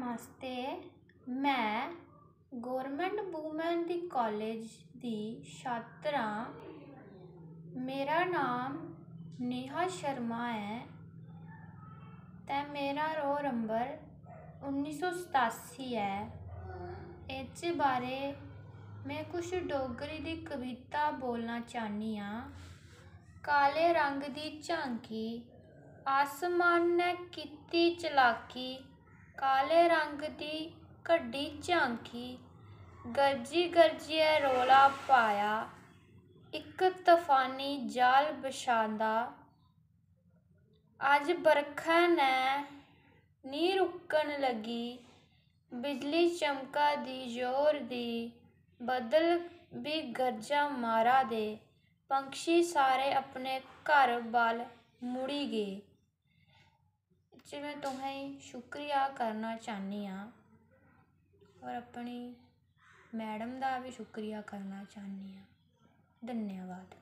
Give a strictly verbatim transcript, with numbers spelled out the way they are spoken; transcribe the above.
नमस्ते, में government women दी college दी छात्र आं। मेरा नाम नेहा शर्मा ऐ ते मेरा रोल नंबर उन्नी सौ सतासी ऐ। इस बारे में कुछ डोगरी दी कविता बोलना चाह्न्नी आं। काले रंग दी झांकी, आसमान ने कीती चलाकी। काले रंग दी घड्डी झांकी, गरजी गरजियै रौला पाया। इक तफानी जाल बछांदा, अज्ज बरखा ने नी रुकन लगी। बिजली चमका दी जोर दी, बदल बी गरजा मारा दे। पंक्षी सारे अपने घर बल मुड़ी गे। च में तुसेंगी शुक्रिया करना चाह्न्नी आं और अपनी मैडम दा बी शुक्रिया करना चाह्न्नी आं। धन्यवाद।